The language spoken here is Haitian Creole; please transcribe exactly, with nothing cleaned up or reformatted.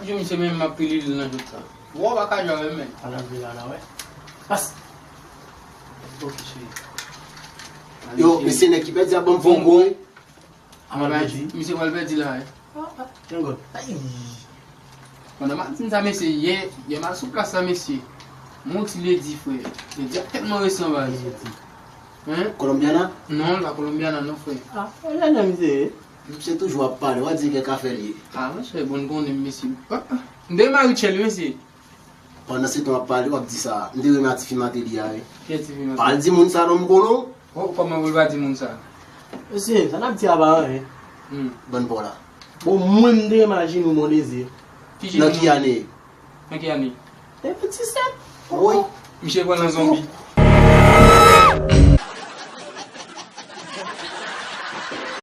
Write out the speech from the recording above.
Jou misye menm m ap pile li nan jouk sa. Wè w pa ka jwe avè m, men. Ala vle la, la, wè. Pas. Ok, cheri. Yo, mesye, nèg ki pèdi a ban m fon gwo, wi. Misye pral pèdi la, wi. Pandan m ap di m sa, mesye, yè, yè m al sou plas la, mesye. M wè yon ti ledi, frè. Ledi a tèlman resi anba li. Hein? Colombiana? Non, pa Colombiana, non, frè. Ah, lè nan misye. Misye toujou ap pale, w a di kèk afè li ye. Ah, monchè, bon, konnen m, mesye. Ah, ah. M te renmen Richel, mesye. Pandan se tan w ap pale, w ap di sa. M te renmen a ti fi Mateli a, wi. Kiyès ti fi Mateli? Pa al di moun sa non, m konnen w. Oh, kòman pou l pa di moun sa? Mesye, sa n ap di a pa anyen. Hmm. Bann paw la. Bon, mwen m te imajine w, mon Dezi. Ki Nan ki ane? Nan ki ane? Depi disèt. Woy. Misye pran nan zonbi.